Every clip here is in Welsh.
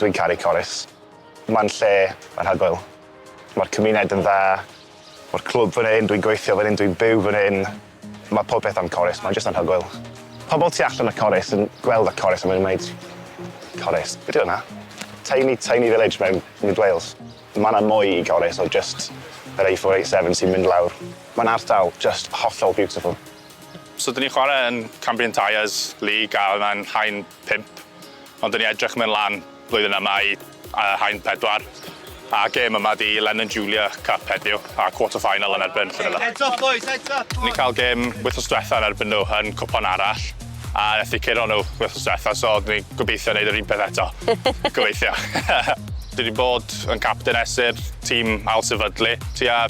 Dwi'n caru Corris. Mae'n lle anhygoel. Mae'r cymuned yn dda, mae'r clwb fan hyn, dwi'n gweithio fan hyn, dwi'n byw fan hyn. Mae pob peth am Corris, mae'n jyst anhygoel. Pobl tu allan o Corris yn gweld y Corris a maen nhw'n dweud, Corris, be' 'di hwnna? Tiny, tiny village mewn mid Wales. Mae 'na mwy i Corris o jyst yr A487 sy'n mynd lawr. Mae'n ardal jyst hollol beautiful. So 'dyn ni'n chwarae yn Cambrian Tyres League a mae'n haen pump ond 'dyn ni edrych mynd lan blwyddyn yma i yy haen pedwar a gêm yma 'di Len and Julia Cup heddiw a quarter final yn erbyn Llanelli. Heads up boys, heads up! Ni'n ca'l gêm wythnos dwetha yn erbyn nhw yn cwpan arall a nath ni curo nhw wythnos dwetha so ni'n gobeithio neud yr un peth eto. Gobeithio. Dwi 'di bod yn capten ers i'r tîm ail sefydlu tua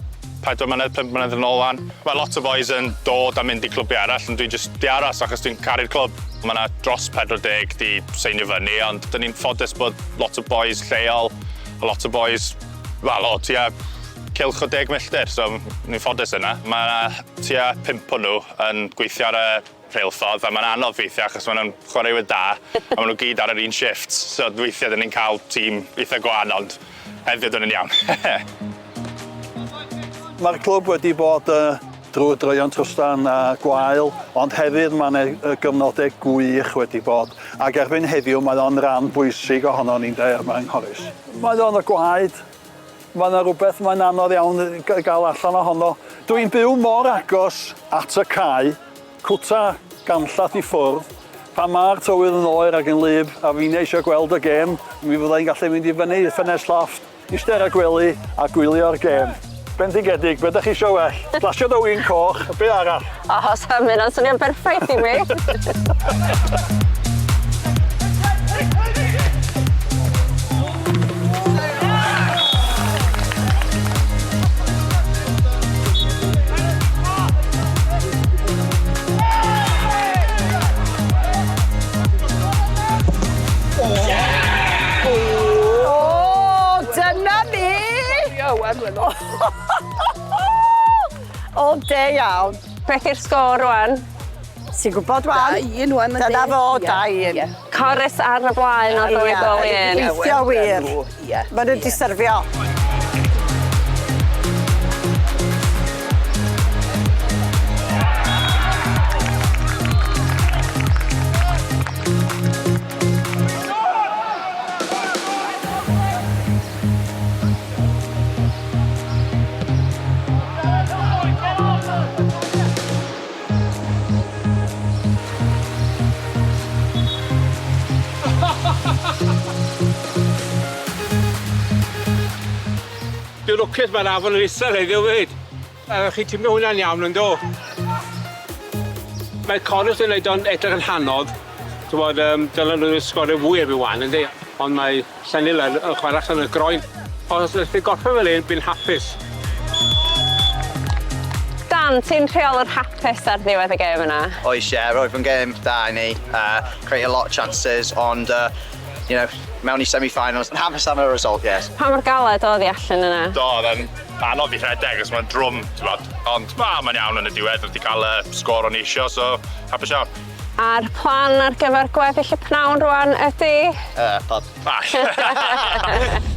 pedwar mlynedd, pump mlynedd yn ôl wan. Mae lot o bois yn dod a mynd i clwbiau arall ond dwi jyst 'di aros achos dwi'n caru'r clwb. Ma' 'na dros 40 'di seinio fyny ond 'dyn ni'n ffodus bod lot o bois lleol a lot o bois wel o tua cylch o deg milltir so ni'n ffodus yna. Ma' 'na tua pump o nw yn gweithio ar y rheilffordd a ma'n anodd weithie achos ma' nw'n chwaraewyr da a ma' nw gyd ar yr un shifft so weithie 'dyn ni'n ca'l tîm eitha gwan ond heddiw 'dyn ni'n iawn. Mae'r clwb wedi bod yy drwy droeon trwstan a gwael ond hefyd ma' 'ne yy gyfnode gwych wedi bod ac erbyn heddiw mae o'n ran bwysig ohonon ni ynde yma yng Nghorris. Mae o yn y gwaed. Mae 'na rwbeth mae'n anodd iawn gael allan ohono. Dwi'n byw mor agos at y cae, cwta ganllath i ffwrdd. Pan mae'r tywydd yn oer ac yn wlyb a finne eisiau gweld y gêm, mi fydda i'n gallu mynd i fyny i'r ffenest llofft, iste ar y gwely a gwylio'r gêm. Bendigedig, be dach chi isio well? Glasiad o win coch, be arall? O, sa ma' hynna'n swnio'n berffaith i mi. O, dyna ni! O, de iawn. Beth yw'r sgôr rwan? Ti'n gwybod wan? 2-1 wan yndi? Dyna fo, 2-1. Corus ar y blaen ar ddwy gôl i un. Gobeithio wir. Ma' nhw'n diserfio. Dwi'n lwcus mae'r afon yn isel heddiw 'fyd. A chi'n timlo hwnna'n iawn yndo? Mae Corus yn neud o'n edrych yn hanodd. T'mod yym dylen nw sgorio fwy erbyn 'wan yndi? Ond mae Llanilad yn chware allan y groen. Os os fi gorffen fel 'yn fi'n hapus. Dan, ti'n rheolwr hapus ar ddiwedd y gêm yna? Oes ie, roedd yn gêm da i ni. Uh, create a lot of chances, ond uh, you know, mewn i semi-finals. Yn hapus am y result, yes. Pa mor galed oedd hi allan yna? Do, oedd e'n anodd i rhedeg os mae'n drwm, t'mod. Ond ma, mae'n iawn yn y diwedd, wedi cael y sgôr o'n i isio, so hapus iawn. A'r plan ar gyfer gweddill y pnawn rwan ydi? Yy, pub. Ah.